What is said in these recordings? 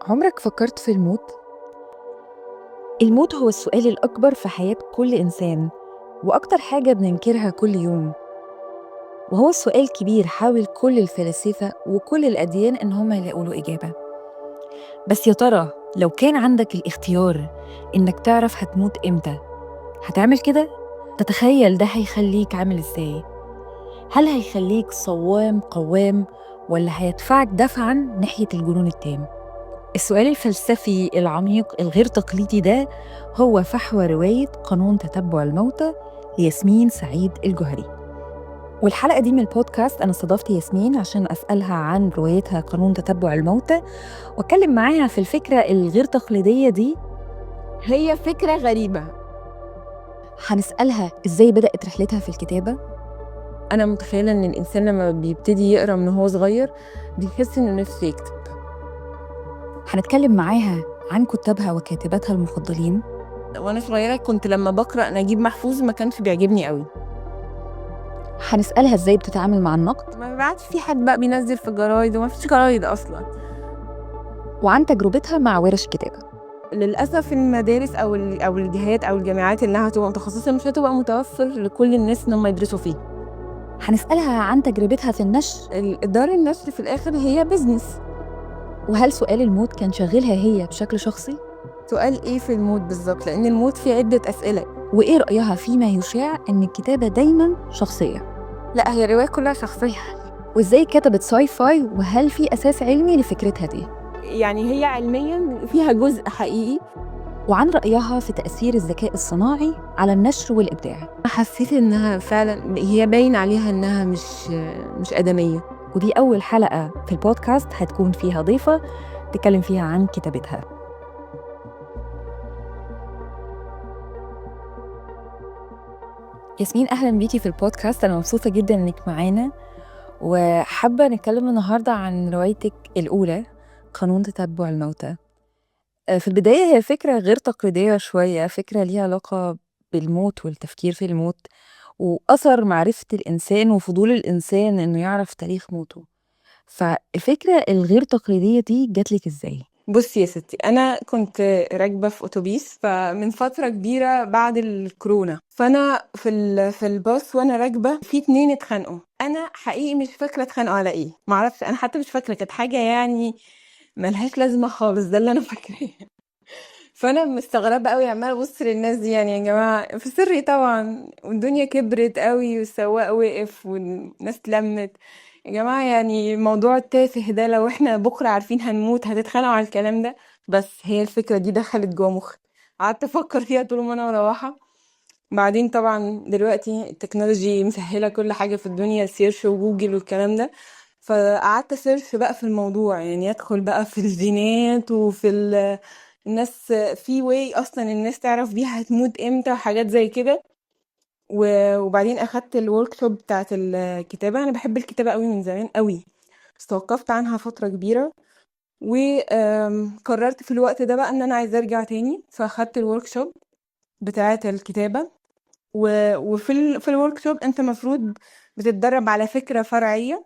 عمرك فكرت في الموت؟ الموت هو السؤال الأكبر في حياة كل إنسان، وأكتر حاجة بننكرها كل يوم، وهو سؤال كبير حاول كل الفلاسفة وكل الأديان إن هم يلاقوا له إجابة. بس يا ترى لو كان عندك الاختيار إنك تعرف هتموت إمتى، هتعمل كده؟ تتخيل ده هيخليك عامل إزاي؟ هل هيخليك صوام قوام ولا هيدفعك دفعاً ناحية الجنون التام؟ السؤال الفلسفي العميق الغير تقليدي ده هو فحوى رواية قانون تتبع الموتى لياسمين سعيد الجوهري. والحلقة دي من البودكاست أنا استضفت ياسمين عشان أسألها عن روايتها قانون تتبع الموتى، وأتكلم معاها في الفكرة الغير تقليدية دي. هي فكرة غريبة. هنسألها إزاي بدأت رحلتها في الكتابة. أنا متخيلة إن الإنسان لما بيبتدي يقرأ من هو صغير بيحس إنه نفسه يكتب. هنتكلم معاها عن كتابها وكاتباتها المفضلين. وأنا صغيرة كنت لما بقرأ نجيب محفوظ ما كانش بيعجبني قوي. هنسألها إزاي بتتعامل مع النقد. ما بعدش في حد بقى بينزل في الجرايد وما فيش جرايد أصلاً. وعن تجربتها مع ورش كتابة. للأسف المدارس أو الجهات أو الجامعات إنها تبقى متخصصة مش هتبقى متوفر لكل الناس إن هم يدرسوا فيه. هنسألها عن تجربتها في النشر. دار النشر في الآخر هي business. وهل سؤال الموت كان شاغلها هي بشكل شخصي؟ سؤال إيه في الموت بالظبط؟ لأن الموت فيه عدة أسئلة. وإيه رأيها فيما يشاع إن الكتابة دايماً شخصية؟ لا، هي الرواية كلها شخصية. وإزاي كتبت sci-fi، وهل في أساس علمي لفكرتها دي؟ يعني هي علمياً فيها جزء حقيقي. وعن رأيها في تأثير الذكاء الصناعي على النشر والإبداع. حسيت إنها فعلاً هي باين عليها إنها مش آدمية. ودي أول حلقة في البودكاست هتكون فيها ضيفة تتكلم فيها عن كتابتها. ياسمين، أهلاً بيكي في البودكاست. أنا مبسوطة جداً إنك معانا، وحابة نتكلم النهاردة عن روايتك الأولى قانون تتبع الموتى. في البداية هي فكرة غير تقليدية شوية، فكرة ليها علاقة بالموت والتفكير في الموت وأثر معرفة الإنسان وفضول الإنسان إنه يعرف تاريخ موته. فالفكرة الغير تقليدية دي جاتلك إزاي؟ بصي يا ستي، أنا كنت راكبة في أتوبيس فمن فترة كبيرة بعد الكورونا، فأنا في الباص وأنا راكبة في 2 اتخانقوا. أنا حقيقي مش فاكرة اتخانقوا على إيه، معرفش، أنا حتى مش فاكرة، كانت حاجة يعني ملهاش لازمة خالص، ده اللي أنا فاكراه. فأنا مستغربة قوي، عمالة أبص للناس دي، يعني يا جماعة في سري طبعا، والدنيا كبرت قوي والسواق وقف والناس اتلمت. يا جماعة يعني الموضوع التافه ده لو احنا بكرة عارفين هنموت هتتخانقوا على الكلام ده؟ بس هي الفكرة دي دخلت جوه مخي، قعدت أفكر فيها طول ما أنا مروحة. بعدين طبعا دلوقتي ال technology مسهلة كل حاجة في الدنيا، ال search وجوجل والكلام ده، فقعدت search بقى في الموضوع، يعني ادخل بقى في الجينات وفي الناس في واي اصلا الناس تعرف بيها هتموت امتى وحاجات زي كده. وبعدين اخدت ال workshop بتاعت الكتابة. انا بحب الكتابة قوي من زمان قوي، بس توقفت عنها فترة كبيرة، وقررت في الوقت ده بقى ان انا عايزة ارجع تاني، فاخدت ال workshop بتاعت الكتابة. وفي في ال workshop انت مفروض بتتدرب على فكرة فرعية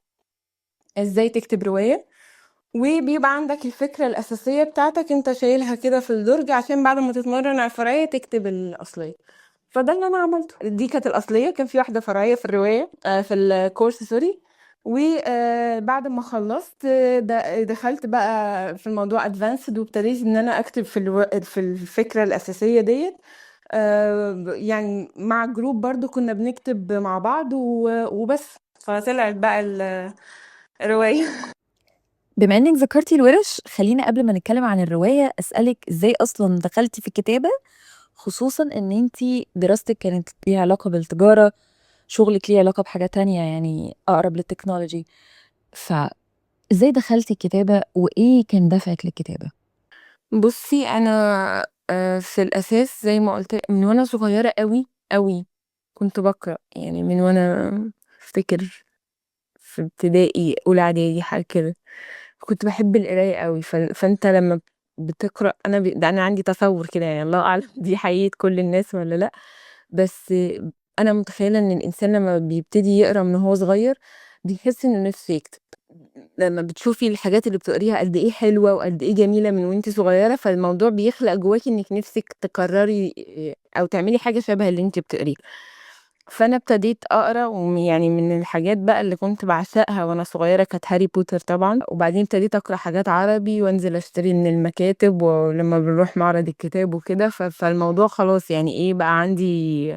ازاي تكتب رواية، وبيبقى عندك الفكرة الأساسية بتاعتك انت شايلها كده في الدرج عشان بعد ما تتمرن على الفرعية تكتب الأصلية. فده اللي أنا عملته. دي كانت الأصلية، كان في واحدة فرعية في الرواية، في الكورس سوري. بعد ما خلصت، دخلت بقى في الموضوع ادفانسد، وابتديت ان انا اكتب في الفكرة الأساسية ديت. يعني مع جروب برضو كنا بنكتب مع بعض وبس. فطلعت بقى الرواية. بما انك ذكرتي الورش، خلينا قبل ما نتكلم عن الرواية اسألك ازاي اصلا دخلتي في الكتابة، خصوصا ان انتي دراستك كانت ليها علاقة بالتجارة، شغلك ليه علاقة بحاجة تانية يعني اقرب للتكنولوجي، فازاي دخلتي الكتابة وايه كان دافعك للكتابة؟ بصي انا، في الاساس زي ما قلت من وانا صغيرة قوي قوي كنت بقرأ، يعني من وانا افتكر في ابتدائي اولى اعدادي حاجة كده، كنت بحب القراية قوي. فانت لما بتقرأ، ده أنا عندي تصور كده، يعني الله أعلم دي حقيقة كل الناس ولا لأ، بس أنا متخيلة إن الإنسان لما بيبتدي يقرأ من هو صغير بيحس إنه نفسه يكتب. لمّا بتشوفي الحاجات اللي بتقريها قد إيه حلوة وقد إيه جميلة من وأنتِ صغيرة، فالموضوع بيخلق جواكِ إنِّك نِفْسِك تكرّري أو تعملي حاجة شبه اللي أنتِ بتقريه. فأنا ابتديت أقرا، ويعني من الحاجات بقى اللي كنت باعشقها وأنا صغيرة كانت هاري بوتر طبعًا، وبعدين ابتديت أقرا حاجات عربي وأنزل أشتري من المكاتب، ولمّا بنروح معرض الكتاب وكده، فالموضوع خلاص يعني إيه بقى عندي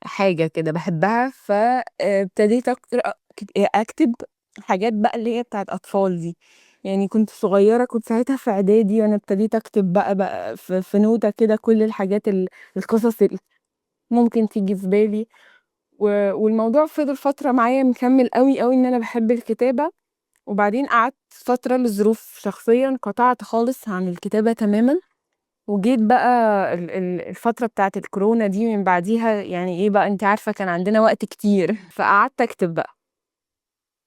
حاجة كده باحبها، فابتديت أقرأ أكتب حاجات بقى اللي هي بتاعة أطفال دي. يعني كنت صغيرة، كنت ساعتها في إعدادي، وأنا ابتديت أكتب بقى في نوتة كده كل الحاجات القصص اللي ممكن تيجي في بالي، والموضوع فضل فترة معايا مكمل أوي أوي إن أنا باحب الكتابة. وبعدين قعدت فترة لظروف شخصية انقطعت خالص عن الكتابة تمامًا، وجيت بقى الفترة بتاعة الكورونا دي من بعديها يعني إيه بقى أنتِ عارفة كان عندنا وقت كتير، فقعدت أكتب بقى.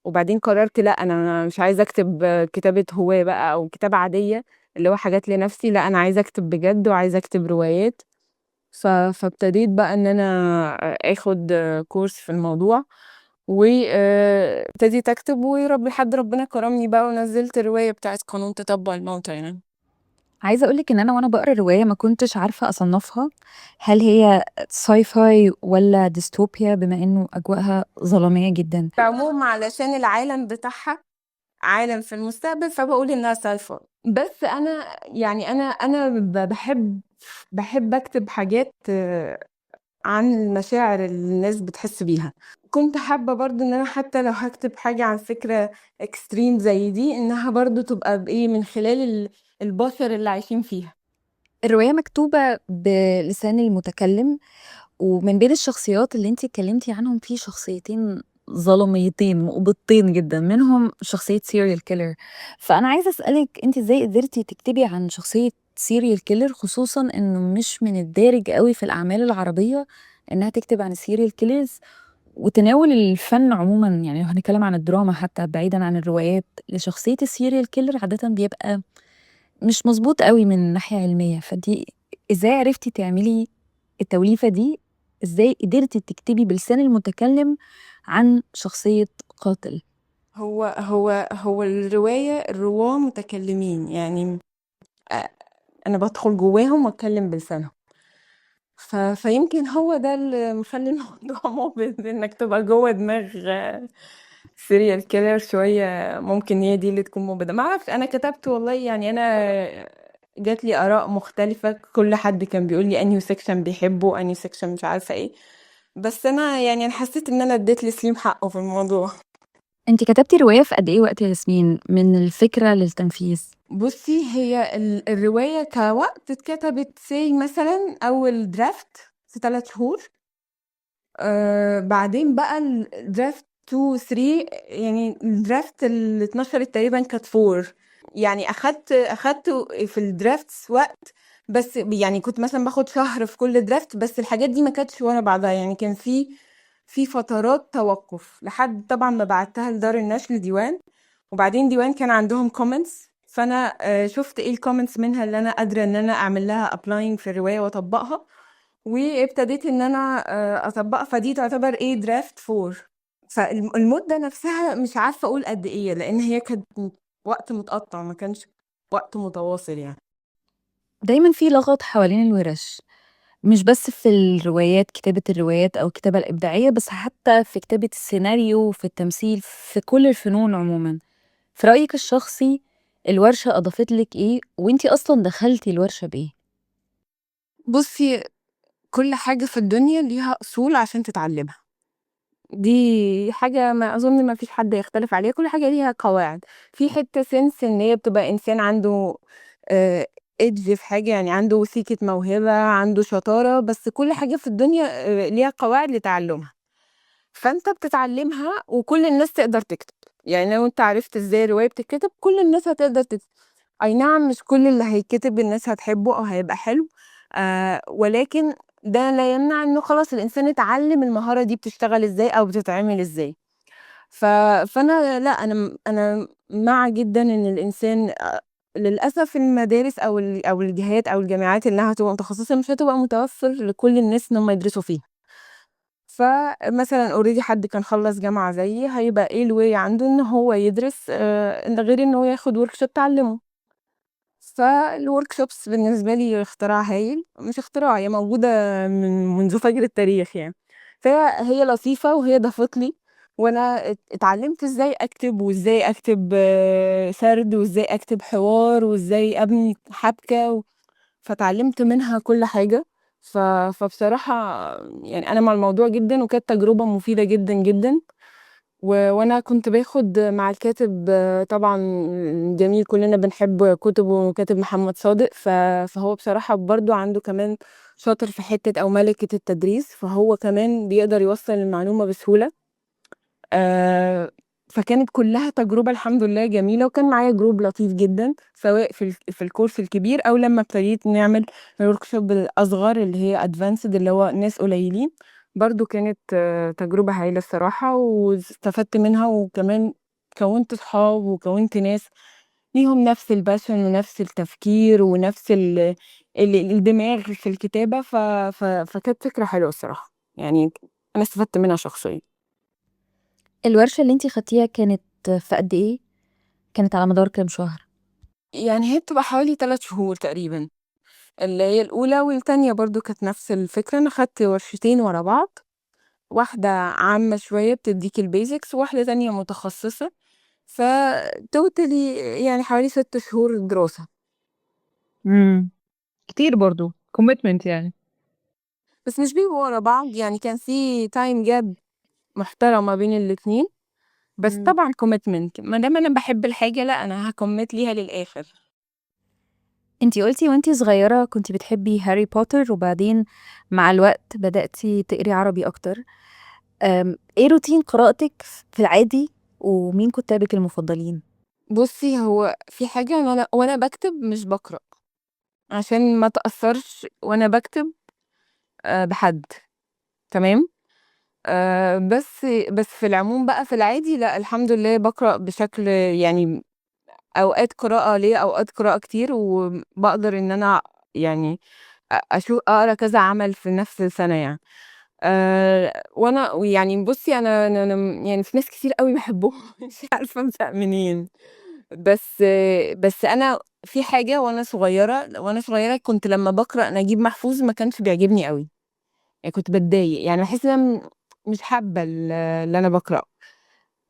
وبعدين قررت لأ، أنا مش عايزة أكتب كتابة هواة بقى أو كتابة عادية اللي هو حاجات لنفسي، لأ أنا عايزة أكتب بجد وعايزة أكتب روايات. فابتديت بقى إن أنا آخد كورس في الموضوع، وابتديت أكتب، ورب لحد ربنا كرمني بقى ونزلت الرواية بتاعت قانون تتبع الموتى يعني. عايزة أقولك إن أنا وأنا بقرأ الرواية ما كنتش عارفة أصنفها، هل هي sci-fi ولا ديستوبيا، بما إنه أجواءها ظلامية جدا. عموما علشان العالم بتاعها عالم في المستقبل، فبقول إنها sci-fi. بس أنا يعني أنا بحب أكتب حاجات عن المشاعر اللي الناس بتحس بيها. كنت حابة برضو إن أنا حتى لو هكتب حاجة عن فكرة extreme زي دي، إنها برضو تبقى بإيه من خلال البشر اللي عايشين فيها. الرواية مكتوبة بلسان المتكلم، ومن بين الشخصيات اللي انتي اتكلمتي عنهم في شخصيتين ظلميتين مقبضتين جدا، منهم شخصية serial killer. فأنا عايزة أسألك انتي ازاي قدرتي تكتبي عن شخصية serial killer، خصوصا انه مش من الدارج قوي في الأعمال العربية انها تكتب عن serial killers، وتناول الفن عموما، يعني لو هنتكلم عن الدراما حتى بعيدا عن الروايات، لشخصية ال serial killer عادة بيبقى مش مظبوط قوي من ناحية علمية. فدي ازاي عرفتي تعملي التوليفة دي؟ ازاي قدرتي تكتبي بلسان المتكلم عن شخصية قاتل؟ هو الرواية الرواة متكلمين، يعني أنا بدخل جواهم وأتكلم بلسانهم، فيمكن هو ده اللي مخلي الموضوع مبهر، إنك تبقى جوه دماغ serial killer شوية، ممكن هي دي اللي تكون مبهرة. ما أعرفش، أنا كتبت والله، يعني أنا جات لي آراء مختلفة، كل حد كان بيقول لي أنهي section بيحبه، أنهي section مش عارفة إيه، بس أنا يعني أنا حسيت إن أنا اديت لسليم حقه في الموضوع. أنتي كتبتي رواية في قد إيه وقت يا ياسمين من الفكرة للتنفيذ؟ بصي، هي الرواية كوقت اتكتبت سي مثلا أول draft في 3 شهور، بعدين بقى ال draft 2 3، يعني ال draft اللي اتنشرت تقريبا كانت 4، يعني أخدت في ال drafts وقت، بس يعني كنت مثلا باخد شهر في كل draft، بس الحاجات دي ما كانتش ورا بعضها، يعني كان في فترات توقف لحد طبعا ما بعتها لدار النشر ديوان، وبعدين ديوان كان عندهم comments، فأنا، شفت إيه ال comments منها اللي أنا قادرة إن أنا أعمل لها applying في الرواية وأطبقها، وابتديت إن أنا، أطبقها، فدي تعتبر إيه draft 4. فالمدة نفسها مش عارفة أقول قد إيه، لأن هي كانت وقت متقطع، ما كانش وقت متواصل يعني. دايما في لغط حوالين الورش، مش بس في الروايات، كتابة الروايات أو الكتابة الإبداعية، بس حتى في كتابة السيناريو وفي التمثيل، في كل الفنون عموما. في رأيك الشخصي الورشة أضافت لك إيه، وإنتي أصلا دخلتي الورشة بإيه؟ بصي، كل حاجة في الدنيا ليها أصول عشان تتعلمها، دي حاجة ما أظن ما فيش حد يختلف عليها، كل حاجة ليها قواعد. في حتة sense إن هي بتبقى إنسان عنده، edge في حاجة، يعني عنده سيكة موهبة، عنده شطارة، بس كل حاجة في الدنيا، ليها قواعد لتعلمها، فأنت بتتعلمها وكل الناس تقدر تكتب. يعني لو أنت عرفت إزاي الرواية بتتكتب كل الناس هتقدر تكتب. أي نعم مش كل اللي هيتكتب الناس هتحبه أو هيبقى حلو، ولكن ده لا يمنع إنه خلاص الإنسان اتعلم المهارة دي بتشتغل إزاي أو بتتعمل إزاي. فأنا لا، أنا مع جداً إن الإنسان، للأسف المدارس أو الجهات أو الجامعات اللي هتبقى متخصصة مش هتبقى متوفر لكل الناس إن هم يدرسوا فيها. فمثلًا already حد كان خلّص جامعة زيي، هيبقى إيه الway عنده إن هو يدرس غير إن هو ياخد workshop تعلّمه. فالworkshops بالنسبة لي اختراع هايل، مش اختراع، هي موجودة من منذ فجر التاريخ يعني. فهي لطيفة وهي ضافت لي، وأنا اتعلمت إزاي أكتب، وإزاي أكتب سرد، وإزاي أكتب حوار، وإزاي أبني حبكة فاتعلمت منها كل حاجة. فبصراحة يعني أنا مع الموضوع جدًا، وكانت تجربة مفيدة جدًا، جدًا. وأنا كنت باخد مع الكاتب طبعًا جميل، كلنا بنحب كتبه، كاتب محمد صادق، فهو بصراحة برضه عنده كمان شاطر في حتة أو ملكة التدريس، فهو كمان بيقدر يوصّل المعلومة بسهولة. فكانت كلها تجربة الحمد لله جميلة، وكان معايا group لطيف جدًا، سواء في الcourse الكبير أو لمّا ابتديت نعمل الworkshop الأصغر اللي هي advanced، اللي هو ناس قليلين، برضه كانت تجربة هايلة الصراحة، واستفدت منها، وكمان كوّنت صحاب وكوّنت ناس ليهم نفس الpassion ونفس التفكير ونفس ال ال الدماغ في الكتابة، ف ف فكانت فكرة حلوة الصراحة، يعني أنا استفدت منها شخصيًا. الورشة اللي أنتِ خدتيها كانت في قد إيه؟ كانت على مدار كام شهر؟ يعني هي بتبقى حوالي 3 شهور تقريبًا، اللي هي الأولى والتانية برضه كانت نفس الفكرة. أنا خدت ورشتين ورا بعض، واحدة عامة شوية بتدّيكِ الbasics، وواحدة تانية متخصصة، ف totally يعني حوالي 6 شهور دراسة. كتير برضه commitment يعني. بس مش بيبقوا ورا بعض، يعني كان في time gap محترمة بين الاتنين، بس طبعًا commitment، ما دام أنا باحب الحاجة لأ، أنا هcommit ليها للآخر. أنتِ قُلتِ وأنتِ صغيرة كنتِ بتحبي هاري بوتر، وبعدين مع الوقت بدأتِ تقري عربي أكتر. إيه روتين قراءتِك في العادي، ومين كُتّابِك المفضلين؟ بُصّي، هو في حاجة إن أنا وأنا باكتب مش باقرأ، عشان ما اتأثّرش وأنا باكتب بحد، تمام؟ بس في العموم بقى في العادي لأ، الحمد لله باقرأ بشكل يعني أوقات قراءة ليّا أوقات قراءة كتير، وباقدر إن أنا يعني أ أشو أقرا كذا عمل في نفس السنة يعني. وأنا ويعني بُصّي، أنا أنا أنا م يعني في ناس كتير أوي باحبهم، مش عارفة أبدأ منين، بس أنا في حاجة، وأنا صغيرة كنت لمّا باقرأ نجيب محفوظ ما كانش بيعجبني أوي، يعني كنت باتضايق، يعني باحس إن أنا مش حابة اللي أنا باقرأه.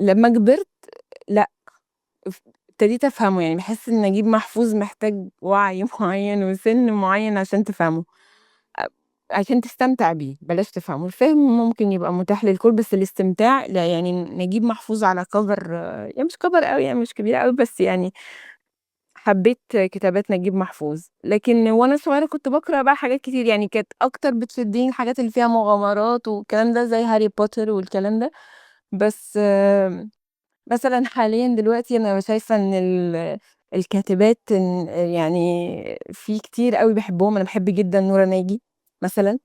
لمّا كبرت لأ، ابتديت أفهمه، يعني باحس إن نجيب محفوظ محتاج وعي معيّن وسِن معيّن عشان تفهمه، عشان تستمتع بيه، بلاش تفهمه، الفهم ممكن يبقى متاح للكل، بس الاستمتاع لأ. يعني نجيب محفوظ على كَبَر، يعني مش كَبَر أوي، يعني مش كبيرة أوي، بس يعني حبيت كتابات نجيب محفوظ. لكن وأنا صغيرة كنت باقرأ بقى حاجات كتير، يعني كانت أكتر بتشدني الحاجات اللي فيها مغامرات والكلام ده، زي هاري بوتر والكلام ده. بس مثلًا حاليًا دلوقتي أنا شايفة إن الكاتبات إن يعني في كتير أوي باحبهم، أنا باحب جدًا نورا ناجي مثلًا،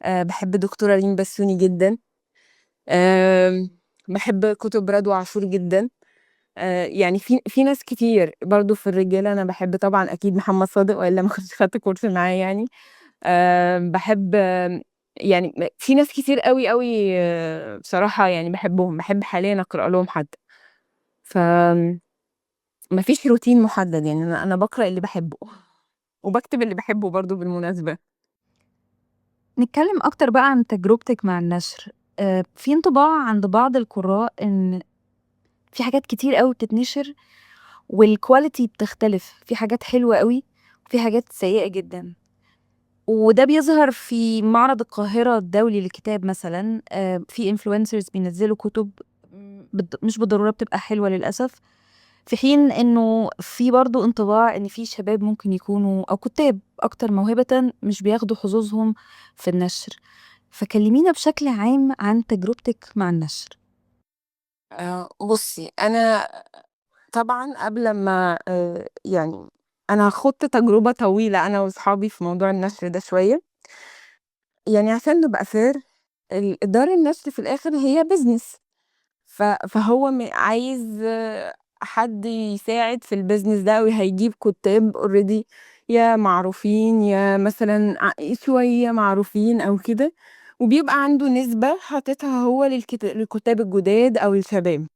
باحب دكتورة ريم بسيوني جدًا، باحب كتب رضوى عاشور جدًا، يعني في ناس كتير برضه. في الرجالة أنا باحب طبعًا أكيد محمد صادق، وإلا ما كنتش خدت course معاه يعني. باحب يعني في ناس كتير أوي، أوي بصراحة يعني باحبهم، باحب حاليًا أقرأ لهم حتى. ف ما فيش روتين محدد، يعني أنا باقرأ اللي باحبه وباكتب اللي باحبه برضه بالمناسبة. نتكلم أكتر بقى عن تجربتِك مع النشر. في انطباع عند بعض القراء إن في حاجات كتير أوي بتتنشر والquality بتختلف، في حاجات حلوة أوي وفي حاجات سيئة جدًا. وده بيظهر في معرض القاهرة الدولي للكتاب مثلًا، في influencers بينزّلوا كتب مش بالضرورة بتبقى حلوة للأسف، في حين إنه في برضه انطباع إن في شباب ممكن يكونوا أو كُتّاب أكتر موهبةً مش بياخدوا حظوظهم في النشر. فكلمينا بشكل عام عن تجربتِك مع النشر. بُصّي، أنا طبعًا قبل ما يعني أنا خُضت تجربة طويلة أنا وأصحابي في موضوع النشر ده شوية. يعني عشان نبقى fair، دار النشر في الآخر هي business، فهو عايز حد يساعد في الbusiness ده، وهيجيب كُتّاب already يا معروفين يا مثلًا شوية معروفين أو كده. وبيبقى عنده نسبة حاططها هو للكتاب الجداد أو الشباب.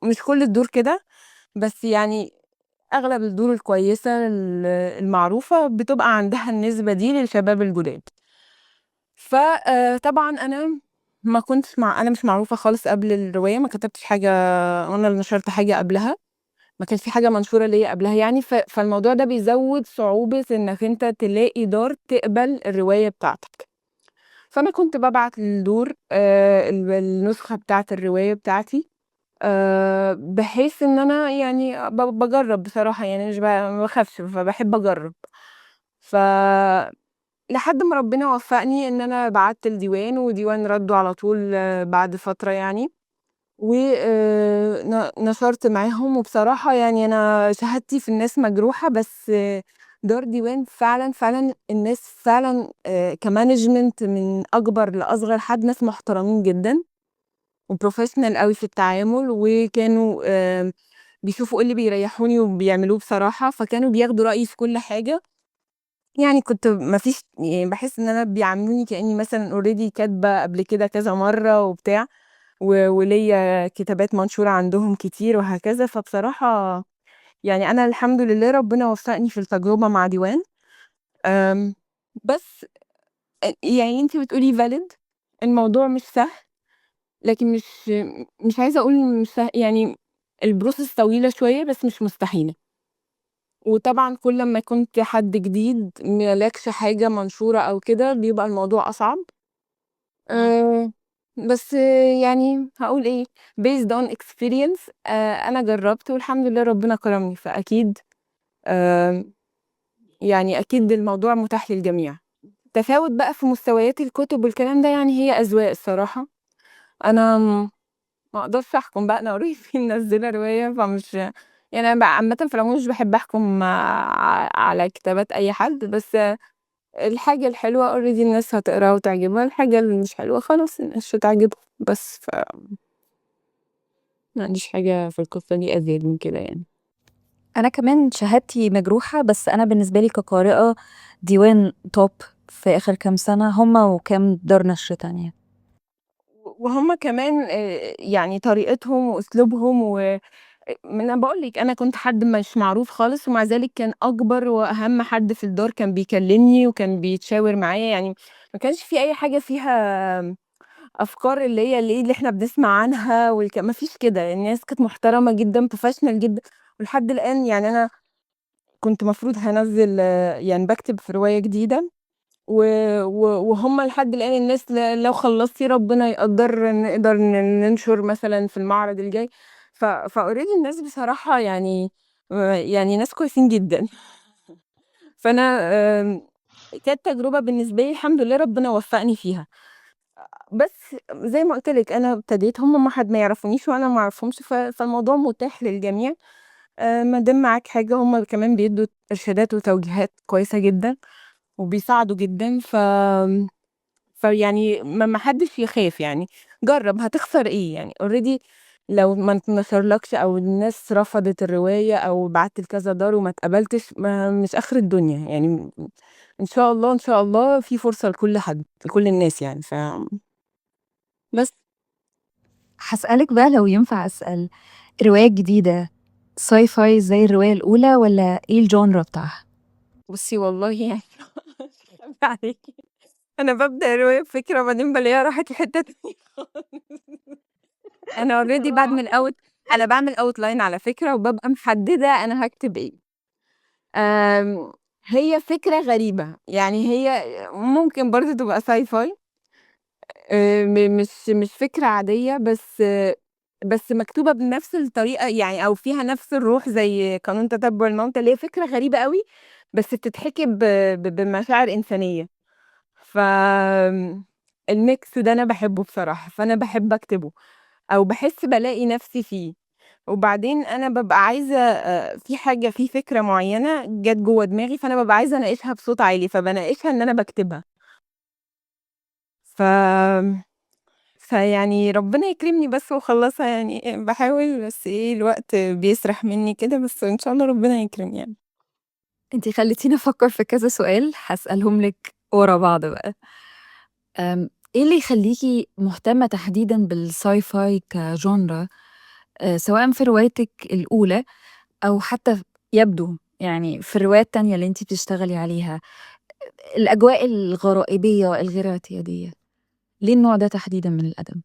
مش كل الدور كده، بس يعني أغلب الدور الكويسة المعروفة بتبقى عندها النسبة دي للشباب الجداد. فطبعا أنا ما كنتش مع أنا مش معروفة خالص قبل الرواية، ما كتبتش حاجة وأنا اللي نشرت حاجة قبلها، ما كانش في حاجة منشورة ليا قبلها يعني. فالموضوع ده بيزود صعوبة إنك أنت تلاقي دار تقبل الرواية بتاعتك. فأنا كنت ببعت للدور النسخة بتاعت الرواية بتاعتي، بحيث إن أنا يعني بجرب بصراحة، يعني مش ما بخافش، فبحب أجرب. لحد ما ربنا وفقني إن أنا بعت الديوان، وديوان ردوا على طول بعد فترة يعني، و نشرت معاهم. وبصراحة يعني أنا شهادتي في الناس مجروحة، بس دار ديوان فعلاً، فعلاً الناس فعلاً، ك management من أكبر لأصغر حد، ناس محترمين جداً و professional قوي في التعامل، وكانوا بيشوفوا إيه اللي بيريحوني وبيعملوه بصراحة، فكانوا بياخدوا رأيي في كل حاجة. يعني كنت ما فيش، يعني بحس إن أنا بيعاملوني كأني مثلاً already كاتبة قبل كده كذا مرة وبتاع، وليا كتابات منشورة عندهم كتير وهكذا. فبصراحة يعني أنا الحمد لله ربنا وفقني في التجربة مع ديوان. بس يعني انتي بتقولي valid، الموضوع مش سهل، لكن مش عايزة أقول مش سهل، يعني ال process طويلة شوية بس مش مستحيلة. وطبعا كل ما كنت حد جديد مالكش حاجة منشورة أو كده بيبقى الموضوع أصعب. بس يعني هقول إيه، based on experience، أنا جربت والحمد لله ربنا كرمني، فأكيد، يعني أكيد الموضوع متاح للجميع. تفاوت بقى في مستويات الكتب والكلام ده، يعني هي أذواق الصراحة، أنا ما أقدرش أحكم بقى، أنا قريب منزلة رواية، فمش يعني أنا بقى عامة في العموم مش بحب أحكم على كتابات أي حد، بس الحاجة الحلوة already الناس هتقراها وتعجبها، الحاجة اللي مش حلوة خلاص الناس مش هتعجبها، بس ما عنديش حاجة في القصة دي أزيد من كده يعني. أنا كمان شهادتي مجروحة، بس أنا بالنسبة لي كقارئة ديوان top في آخر كام سنة، هما وكام دار نشر تانية. وهم كمان، يعني طريقتهم وأسلوبهم و ما أنا بقول لك أنا كنت حد مش معروف خالص، ومع ذلك كان أكبر وأهم حد في الدار كان بيكلمني وكان بيتشاور معايا، يعني ما كانش في أي حاجة فيها أفكار اللي هي اللي إحنا بنسمع عنها ما فيش كده، يعني الناس كانت محترمة جداً، professional جداً، ولحد الآن يعني أنا كنت مفروض هنزل، يعني بكتب في رواية جديدة، وهم لحد الآن الناس لو خلصتي ربنا يقدر نقدر ننشر مثلاً في المعرض الجاي. ف already الناس بصراحة يعني ناس كويسين جداً. فأنا، كانت تجربة بالنسبة لي الحمد لله ربنا وفقني فيها. بس زي ما قلت لك أنا ابتديت، هم ما حد ما يعرفونيش وأنا ما أعرفهمش، فالموضوع متاح للجميع. ما دام معاك حاجة هم كمان بيدوا إرشادات وتوجيهات كويسة جداً وبيساعدوا جداً. فيعني ما حدش يخاف، جرب، هتخسر إيه يعني؟ already لو ما اتنشرلكش أو الناس رفضت الرواية أو بعت لكذا دار وما اتقبلتش، ما مش آخر الدنيا يعني. إن شاء الله، إن شاء الله في فرصة لكل حد، لكل الناس يعني. بس. هسألك بقى لو ينفع أسأل، رواية جديدة sci-fi زي الرواية الأولى ولا إيه ال genre بتاعها؟ بصي والله مش هخبي عليكي، أنا ببدأ الرواية بفكرة وبعدين بلاقيها راحت لحتة تانية خالص. أنا already بعمل out، أنا بعمل outline على فكرة، وببقى محددة أنا هكتب إيه. هي فكرة غريبة، يعني هي ممكن برضه تبقى sci-fi، مش فكرة عادية، بس مكتوبة بنفس الطريقة يعني، أو فيها نفس الروح زي قانون تتبع الموتى، اللي هي فكرة غريبة قوي بس بتتحكي بمشاعر إنسانية. ف ال mix ده أنا بحبه بصراحة، فأنا بحب أكتبه أو بحس بلاقي نفسي فيه. وبعدين أنا ببقى عايزة، في حاجة، في فكرة معينة جت جوه دماغي، فأنا ببقى عايزة أناقشها بصوت عالي، فبناقشها إن أنا بكتبها. فيعني ربنا يكرمني بس وأخلصها يعني، بحاول بس الوقت بيسرح مني كده، بس إن شاء الله ربنا يكرم يعني. انتي خليتيني أفكر في كذا سؤال هسألهم لك ورا بعض بقى. إيه اللي يخلّيكِ مهتمة تحديدًا بال sci-fi ك genre، سواء في روايتِك الأولى أو حتى يبدو يعني في الرواية التانية اللي أنتِ بتشتغلي عليها، الأجواء الغرائبية الغير اعتيادية، ليه النوع ده تحديدًا من الأدب؟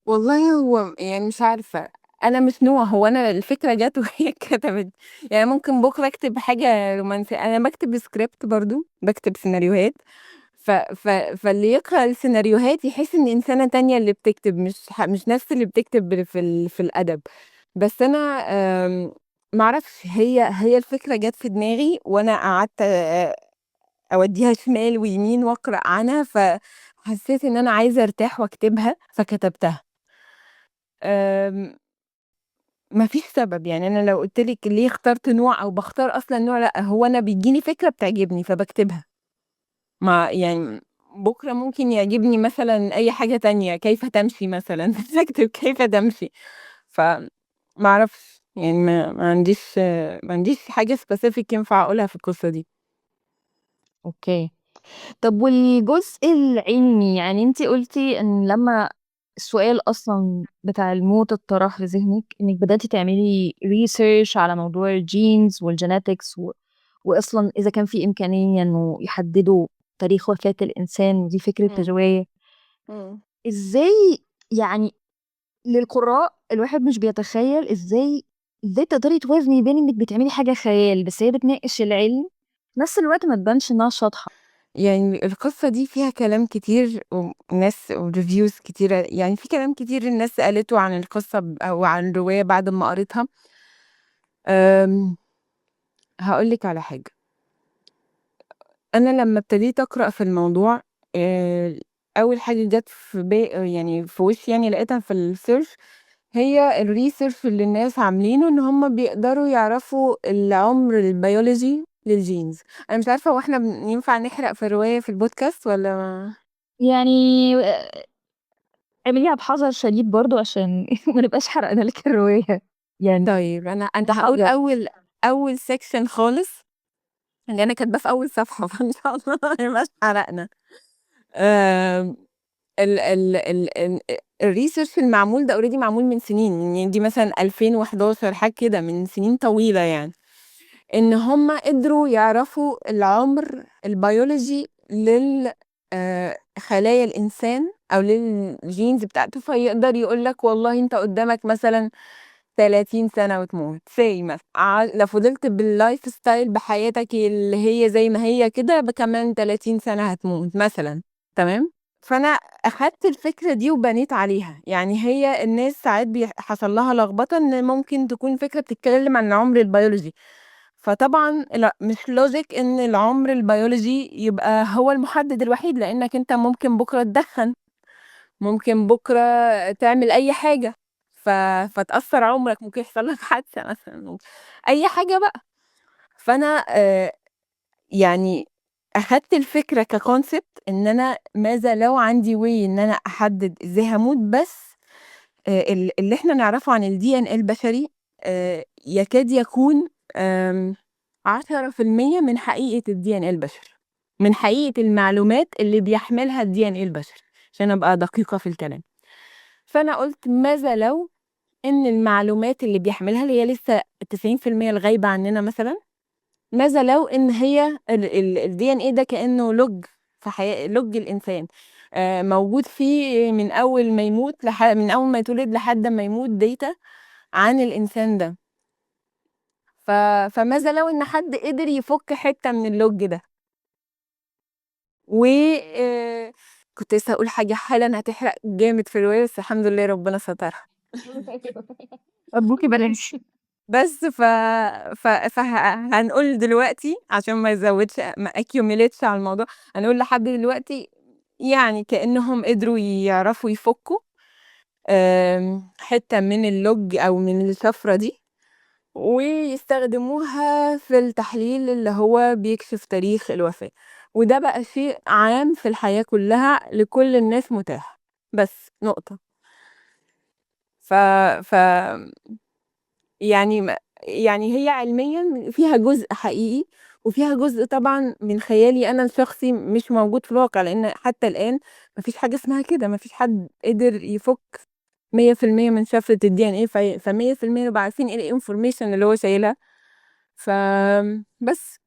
والله هو يعني مش عارفة، أنا مش نوع، هو أنا الفكرة جات وهي اتكتبت، يعني ممكن بكرة أكتب حاجة رومانسية، أنا باكتب script برضه، باكتب سيناريوهات، ف ف فاللي يقرأ السيناريوهات يحس إن إنسانة تانية اللي بتكتب، مش نفس اللي بتكتب في الأدب. بس أنا ما أعرفش، هي الفكرة جات في دماغي وأنا قعدت أوديها شمال ويمين وأقرأ عنها، فحسيت إن أنا عايزة أرتاح وأكتبها فكتبتها. ما فيش سبب، يعني أنا لو قُلت لِك ليه اخترت نوع أو باختار أصلًا نوع، لأ، هو أنا بييجي لي فكرة بتعجبني فباكتبها. ما يعني بكرة ممكن يعجبني مثلًا أي حاجة تانية، كيف تمشي مثلًا، أكتب كيف تمشي. فما أعرفش، يعني ما عنديش حاجة specific ينفع أقولها في القصة دي. okay. طب والجزء العلمي، يعني أنتِ قُلتِ إن لمّا السؤال أصلًا بتاع الموت اتطرح في ذهنِك، إنِّك بدأتِ تعملي research على موضوع ال genes وال genetics وأصلًا إذا كان في إمكانية إنه يحددوا تاريخ وفاة الإنسان، ودي فكرة الرواية. إزاي يعني للقراء الواحد مش بيتخيل إزاي تقدري توازني بين إنِّك بتعملي حاجة خيال بس هي بتناقش العلم، في نفس الوقت ما تبانش إنها شاطحة؟ يعني القصة دي فيها كلام كتير وناس و reviews كتيرة، يعني في كلام كتير الناس قالته عن القصة أو عن الرواية بعد ما قريتها. هاقول لِك على حاجة. أنا لمّا ابتديت أقرأ في الموضوع، أول حاجة جات في يعني في وشي، يعني لقيتها في ال search، هي ال research اللي الناس عاملينه إن هم بيقدروا يعرفوا العمر البيولوجي لل genes. أنا مش عارفة هو إحنا ينفع نحرق في الرواية في البودكاست والّا ما يعني اعمليها بحذر شديد برضه عشان ما نبقاش حرقنا لِك الرواية يعني. طيب أنا هاقول أول section خالص اللي أنا كاتباه في أول صفحة، فإن شاء الله ما يبقاش حرقنا. ال ال ال ال ال research المعمول ده already معمول من سنين، يعني دي مثلًا 2011 حاجة كده، من سنين طويلة يعني. إن هم قدروا يعرفوا العمر البيولوجي لل خلايا الإنسان أو لل genes بتاعته، فيقدر يقول لك والله أنت قدامك مثلًا 30 سنة وتموت say مثلًا، لو فضلت بال lifestyle بحياتك اللي هي زي ما هي كده كمان 30 سنة هتموت مثلًا، تمام؟ فأنا أخدت الفكرة دي وبنيت عليها، يعني هي الناس ساعات حصل لها لخبطة إن ممكن تكون فكرة بتتكلم عن العمر البيولوجي، فطبعًا لأ، مش logic إن العمر البيولوجي يبقى هو المحدد الوحيد، لإنك أنت ممكن بكرة تدخن، ممكن بكرة تعمل أي حاجة فتأثر عمرك، ممكن يحصل لك حادثة مثلًا، أي حاجة بقى. فأنا يعني أخدت الفكرة ك concept إن أنا ماذا لو عندي way إن أنا أحدد إزاي هاموت، بس اللي إحنا نعرفه عن ال DNA البشري يكاد يكون 10% من حقيقة ال DNA البشري، من حقيقة المعلومات اللي بيحملها ال DNA البشري، عشان أبقى دقيقة في الكلام. فأنا قُلت ماذا لو إن المعلومات اللي بيحملها اللي هي لسه 90% الغايبة عننا مثلًا، ماذا لو إن هي ال DNA ده كأنه log في حياة log الإنسان، موجود فيه من أول ما يموت من أول ما يتولد لحد أمّا يموت data عن الإنسان ده. فماذا لو إن حد قدر يفك حتة من ال log ده؟ و كنت لسه هاقول حاجة حالًا هتحرق جامد في الرواية، بس الحمد لله ربنا سترها. أرجوكِ بلاش. بس ف ف فه هنقول دلوقتي عشان ما يزودش ما accumulate ش على الموضوع، هنقول لحد دلوقتي يعني كأنهم قدروا يعرفوا يفكوا حتة من ال log أو من الشفرة دي، ويستخدموها في التحليل اللي هو بيكشف تاريخ الوفاة، وده بقى شيء عام في الحياة كلها لكل الناس متاح، بس نقطة. ف ف يعني يعني هي علميًا فيها جزء حقيقي وفيها جزء طبعًا من خيالي أنا الشخصي مش موجود في الواقع، لإن حتى الآن ما فيش حاجة اسمها كده، ما فيش حد قدر يفُك 100% من شفرة الDNA ف100% نبقى عارفين إيه الinformation اللي هو شايلها، بس.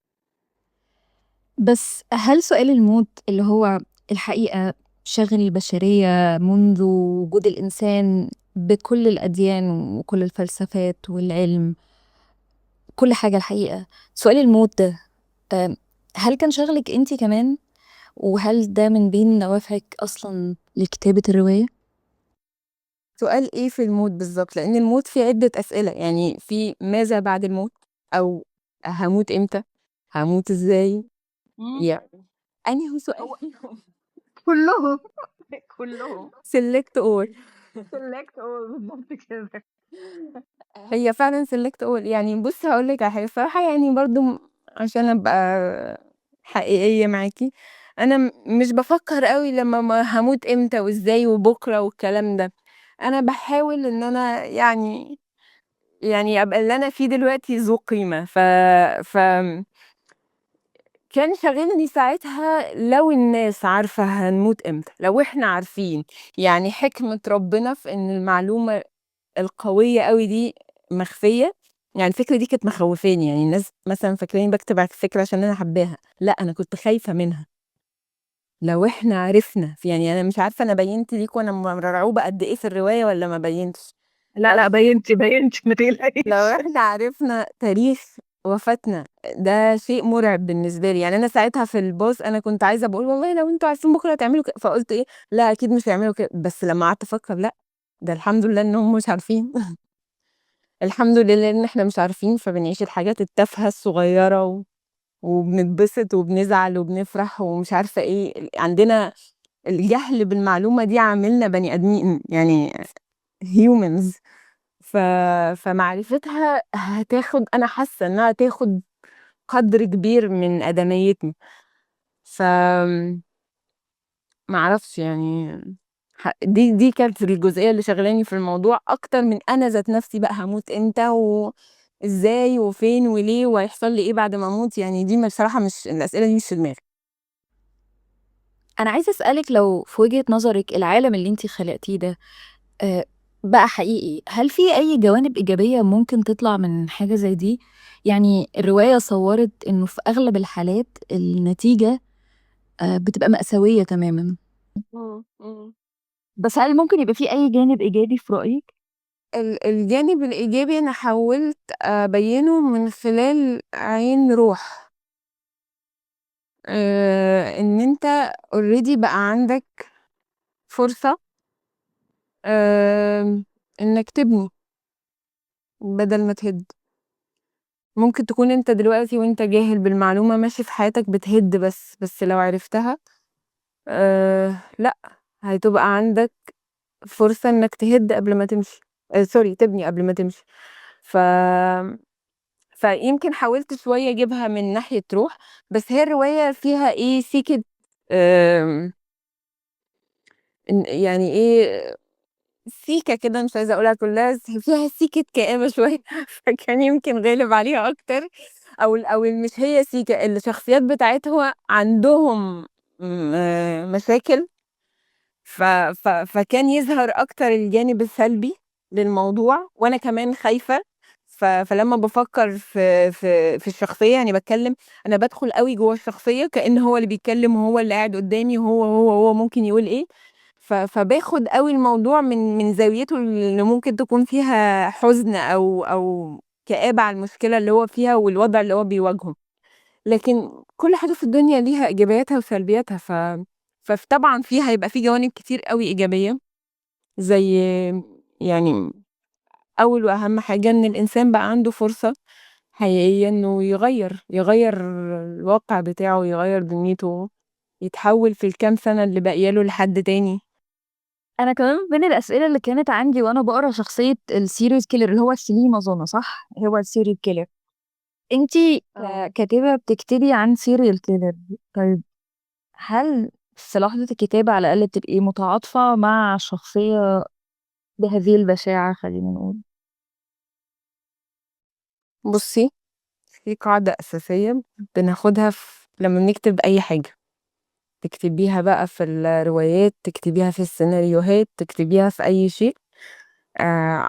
بس هل سؤال الموت اللي هو الحقيقة شاغل البشرية منذ وجود الإنسان بكل الأديان وكل الفلسفات والعلم، كل حاجة الحقيقة، سؤال الموت ده هل كان شاغلِك أنتِ كمان؟ وهل ده من بين دوافعِك أصلًا لكتابة الرواية؟ سؤال إيه في الموت بالضبط؟ لإن الموت فيه عدة أسئلة، يعني في ماذا بعد الموت؟ أو هاموت إمتى؟ هاموت إزاي؟ أنهي سؤال فيهم؟ كلّهم، كلّهم. select all. select all بالضبط كده. هي فعلًا select all. يعني بُصّي هاقول لِك على حاجة، الصراحة يعني برضه عشان أبقى حقيقية معاكِ، أنا مش بافكّر أوي لمّا ما هاموت إمتى وإزاي وبُكرة والكلام ده، أنا باحاول إن أنا يعني أبقى اللي أنا فيه دلوقتي ذو قيمة، ف ف كان شاغلني ساعتها لو الناس عارفة هنموت إمتى، لو إحنا عارفين، يعني حكمة ربنا في إن المعلومة القوية أوي دي مخفية، يعني الفكرة دي كانت مخوفاني، يعني الناس مثلًا فاكراني باكتب على الفكرة عشان أنا حاباها، لأ أنا كنت خايفة منها. لو إحنا عرفنا، يعني أنا مش عارفة أنا بيّنت ليكم أنا مرعوبة قد إيه في الرواية والّا ما بيّنتش؟ لا، لأ بيّنتِ، بيّنتِ ما تقلقيش. لو إحنا عرفنا تاريخ وفاتنا، ده شيء مرعب بالنسبة لي، يعني أنا ساعتها في الباص أنا كنت عايزة باقول والله لو أنتم عارفين بكرة هتعملوا فقُلت إيه، لأ أكيد مش هيعملوا كده، بس لمّا قعدت أفكّر لأ، ده الحمد لله إن هم مش عارفين. الحمد لله إن إحنا مش عارفين، فبنعيش الحاجات التافهة الصغيرة وبنتبسط وبنزعل وبنفرح ومش عارفة إيه، عندنا الجهل بالمعلومة دي عاملنا بني آدمين، يعني humans، فمعرفتها هتاخد، أنا حاسة إنها هتاخد قدر كبير من آدميتنا. ما أعرفش يعني دي كانت الجزئية اللي شغلاني في الموضوع أكتر من أنا ذات نفسي بقى هاموت إمتى وإزاي وفين وليه وهيحصل لي إيه بعد ما أموت، يعني دي بصراحة مش الأسئلة دي مش في دماغي. أنا عايزة أسألِك لو في وجهة نظرِك العالم اللي أنتِ خلقتيه ده بقى حقيقي، هل في أي جوانب إيجابية ممكن تطلع من حاجة زي دي؟ يعني الرواية صورت إنه في أغلب الحالات النتيجة بتبقى مأساوية تماماً. بس هل ممكن يبقى في أي جانب إيجابي في رأيك؟ الجانب الإيجابي أنا حاولت أبينه من خلال عين روح. إن أنت already بقى عندك فرصة، إنك تبني بدل ما تهد. ممكن تكون أنت دلوقتي وأنت جاهل بالمعلومة ماشي في حياتك بتهد بس لو عرفتها، لأ، هتبقى عندك فرصة إنك تهد قبل ما تمشي، سوري، تبني قبل ما تمشي. فيمكن حاولت شوية أجيبها من ناحية روح، بس هي الرواية فيها إيه سيكة، إن يعني إيه سيكة كده مش عايزة أقولها كلها، بس فيها سيكة كآبة شوية، فكان يمكن غالب عليها أكتر، أو مش هي سيكة، الشخصيات بتاعتها عندهم مشاكل، فكان يظهر أكتر الجانب السلبي للموضوع، وأنا كمان خايفة، فلما بفكر في الشخصية، يعني بتكلم، أنا بدخل قوي جوه الشخصية كأن هو اللي بيتكلم وهو اللي قاعد قدامي وهو هو هو ممكن يقول إيه، فباخد قوي الموضوع من زاويته اللي ممكن تكون فيها حزن أو كآبة على المشكلة اللي هو فيها والوضع اللي هو بيواجهه. لكن كل حاجة في الدنيا ليها إيجابياتها وسلبياتها، فطبعاً فيها هيبقى في جوانب كتير قوي إيجابية، زي أول وأهم حاجة إن الإنسان بقى عنده فرصة حقيقية إنه يغير الواقع بتاعه، يغير دنيته، يتحول في الكام سنة اللي باقية له لحد تاني. أنا كمان من الأسئلة اللي كانت عندي وأنا بقرأ شخصية ال serial killer اللي هو سليم أظن، صح؟ هو ال serial killer. أنتي كاتبة بتكتبي عن serial killer، طيب هل في لحظة الكتابة على الأقل بتبقي متعاطفة مع شخصية بهذه البشاعة خلينا نقول؟ في قاعدة أساسية بناخدها في لما بنكتب أي حاجة، تكتبيها بقى في الروايات، تكتبيها في السيناريوهات، تكتبيها في أي شيء،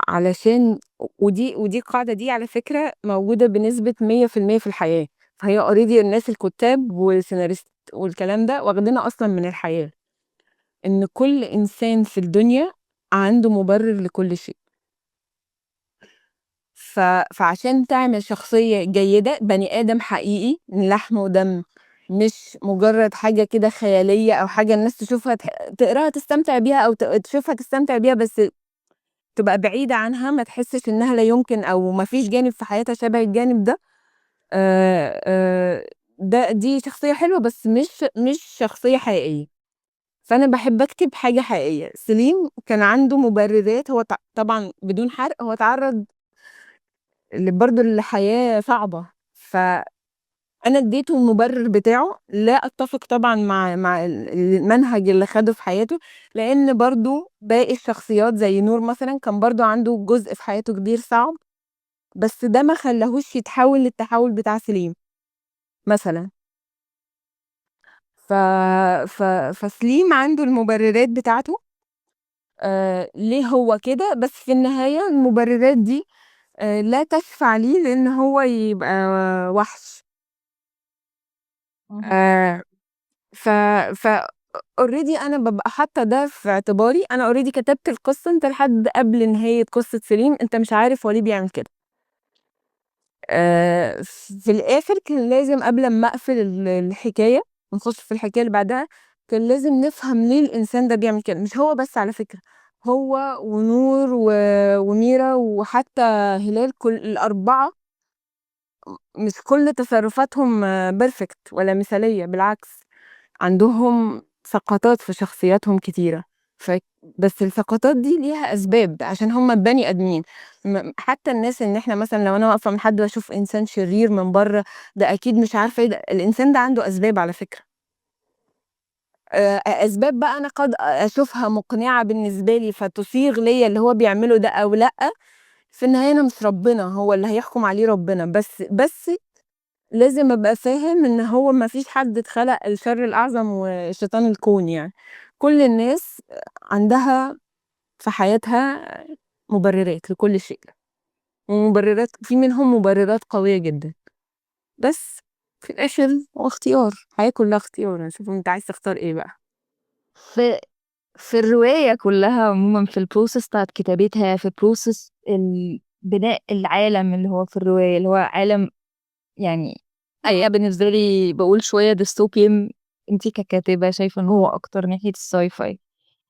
علشان ودي القاعدة دي على فكرة موجودة بنسبة 100% في الحياة، فهي already الناس الكتاب والسيناريست والكلام ده واخدينها أصلا من الحياة، إن كل إنسان في الدنيا عنده مبرر لكل شيء. فعشان تعمل شخصية جيدة، بني آدم حقيقي من لحم ودم، مش مجرد حاجة كده خيالية أو حاجة الناس تشوفها تقراها تستمتع بيها أو تشوفها تستمتع بيها، بس تبقى بعيدة عنها، ما تحسش إنها لا يمكن أو ما فيش جانب في حياتها شبه الجانب ده. دي شخصية حلوة بس مش شخصية حقيقية. فأنا بحب أكتب حاجة حقيقية. سليم كان عنده مبررات، هو طبعا بدون حرق، هو تعرض برضه لحياة صعبة، فأنا اديته المبرر بتاعه. لا أتفق طبعا مع المنهج اللي خده في حياته، لأن برضه باقي الشخصيات زي نور مثلا كان برضه عنده جزء في حياته كبير صعب، بس ده ما خلاهوش يتحول للتحول بتاع سليم مثلا. فسليم عنده المبررات بتاعته، ليه هو كده، بس في النهاية المبررات دي لا تشفع ليه لأن هو يبقى وحش. ف ف already أنا ببقى حاطة ده في اعتباري، أنا already كتبت القصة، أنت لحد قبل نهاية قصة سليم أنت مش عارف هو ليه بيعمل كده. في الآخر كان لازم قبل ما أقفل الحكاية ونخش في الحكاية اللي بعدها، كان لازم نفهم ليه الإنسان ده بيعمل كده. مش هو بس على فكرة، هو ونور وميرا وحتى هلال، كل الأربعة مش كل تصرفاتهم perfect ولا مثالية، بالعكس عندهم سقطات في شخصياتهم كتيرة، بس السقطات دي ليها أسباب عشان هم بني آدمين. حتى الناس إن إحنا مثلاً لو أنا واقفة من حد وأشوف إنسان شرير من بره، ده أكيد مش عارفة إيه ده، الإنسان ده عنده أسباب على فكرة. أسباب بقى أنا قد أشوفها مقنعة بالنسبة لي فتصيغ ليا اللي هو بيعمله ده أو لأ. في النهاية أنا مش ربنا، هو اللي هيحكم عليه ربنا، بس لازم أبقى فاهم إن هو ما فيش حد اتخلق الشر الأعظم وشيطان الكون، كل الناس عندها في حياتها مبررات لكل شيء، ومبررات في منهم مبررات قوية جدا، بس في الآخر هو اختيار، الحياة كلها اختيار، شوف انت عايز تختار ايه بقى. في الرواية كلها عموما، في ال process بتاعت كتابتها، في process بناء العالم اللي هو في الرواية، اللي هو عالم أي بالنسبة لي بقول شوية dystopian، انتي ككاتبة شايفة ان هو أكتر ناحية ال sci-fi،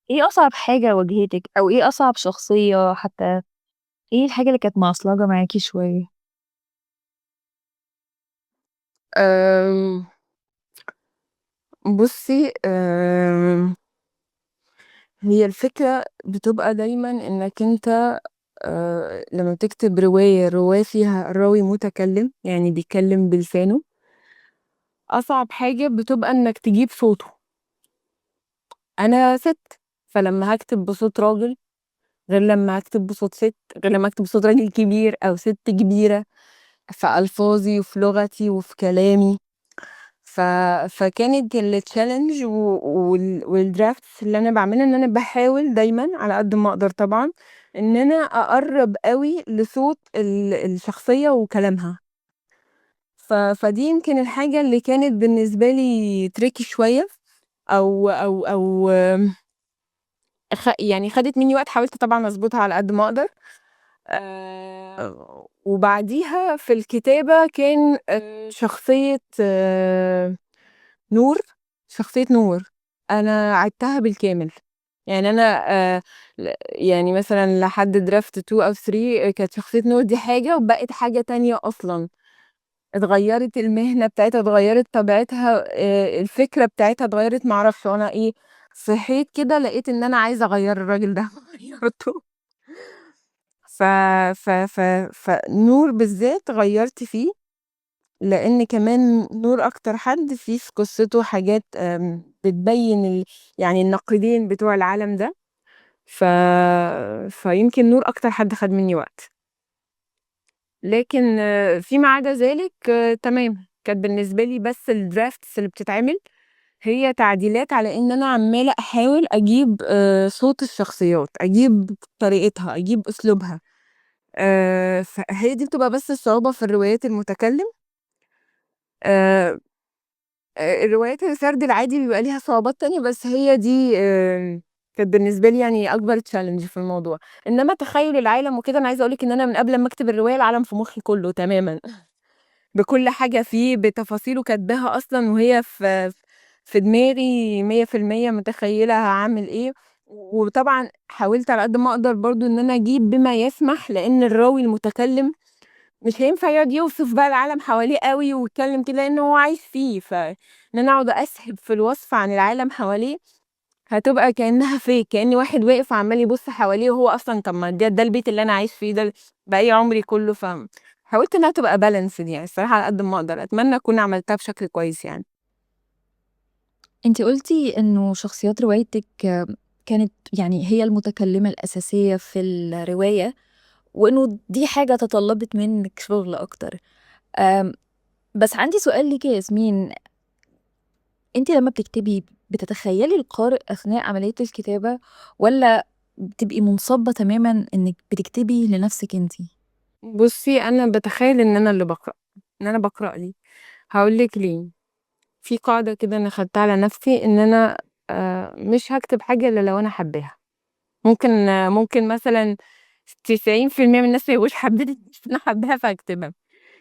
ايه أصعب حاجة واجهتك، أو ايه أصعب شخصية، حتى ايه الحاجة اللي كانت معصلجة معاكي شوية؟ هي الفكرة بتبقى دايما انك انت لما بتكتب رواية فيها الراوي متكلم، يعني بيتكلم بلسانه، أصعب حاجة بتبقى انك تجيب صوته. أنا ست، فلما هكتب بصوت راجل غير لما هكتب بصوت ست، غير لما هكتب بصوت راجل كبير أو ست كبيرة، في ألفاظي وفي لغتي وفي كلامي. فكانت ال challenge وال drafts اللي أنا بعملها إن أنا بحاول دايماً على قد ما أقدر طبعاً إن أنا أقرب قوي لصوت الشخصية وكلامها. فدي يمكن الحاجة اللي كانت بالنسبة لي tricky شوية، أو خدت مني وقت، حاولت طبعاً أظبطها على قد ما أقدر. وبعديها في الكتابة كان شخصية نور. شخصية نور أنا عدتها بالكامل، أنا، مثلاً لحد draft 2 أو 3 كانت شخصية نور دي حاجة وبقت حاجة تانية أصلاً، اتغيرت المهنة بتاعتها، اتغيرت طبيعتها، الفكرة بتاعتها اتغيرت، معرفش. وأنا صحيت كده لقيت إن أنا عايزة أغير الراجل ده، غيرته. فنور بالذات غيرت فيه، لأن كمان نور أكتر حد فيه في قصته حاجات، بتبين النقيضين بتوع العالم ده. فيمكن نور أكتر حد خد مني وقت، لكن فيما عدا ذلك تمام. كانت بالنسبة لي بس ال drafts اللي بتتعمل هي تعديلات على إن أنا عمالة أحاول أجيب صوت الشخصيات، أجيب طريقتها، أجيب أسلوبها. فهي دي بتبقى بس الصعوبة في الروايات المتكلم. الروايات السرد العادي بيبقى ليها صعوبات تانية، بس هي دي كانت بالنسبة لي يعني أكبر challenge في الموضوع. إنما تخيل العالم وكده، أنا عايزة أقول لِك إن أنا من قبل ما أكتب الرواية العالم في مخي كله تمامًا، بكل حاجة فيه، بتفاصيله كاتباها أصلًا وهي في دماغي 100%، متخيلة هاعمل إيه. وطبعًا حاولت على قد ما أقدر برضه إن أنا أجيب بما يسمح، لإن الراوي المتكلم مش هينفع يقعد يوصف بقى العالم حواليه أوي ويتكلم كده، لإن هو عايش فيه. فإن أنا أقعد أسهب في الوصف عن العالم حواليه هتبقى كأنها fake، كأن واحد واقف عمال يبص حواليه وهو أصلًا طب ما ده البيت اللي أنا عايش فيه، ده باقي عمري كله. حاولت إنها تبقى balanced يعني الصراحة على قد ما أقدر، أتمنى أكون عملتها بشكل كويس يعني. أنتِ قُلتِ إنه شخصيات روايتِك كانت يعني هي المتكلمة الأساسية في الرواية، وإنه دي حاجة تطلبت منِّك شغل أكتر. بس عندي سؤال ليكِ يا ياسمين، أنتِ لمّا بتكتبي بتتخيلي القارئ أثناء عملية الكتابة، والّا بتبقي منصبة تمامًا إنِّك بتكتبي لنفسِك أنتِ؟ بُصّي، أنا باتخيل إن أنا اللي باقرأ، إن أنا باقرأ لي. هاقول لِك ليه. في قاعدة كده أنا خدتها على نفسي إن أنا مش هاكتب حاجة إلا لو أنا حاباها. ممكن مثلًا 90% من الناس ما يبقوش حابين بس أنا حاباها فهاكتبها.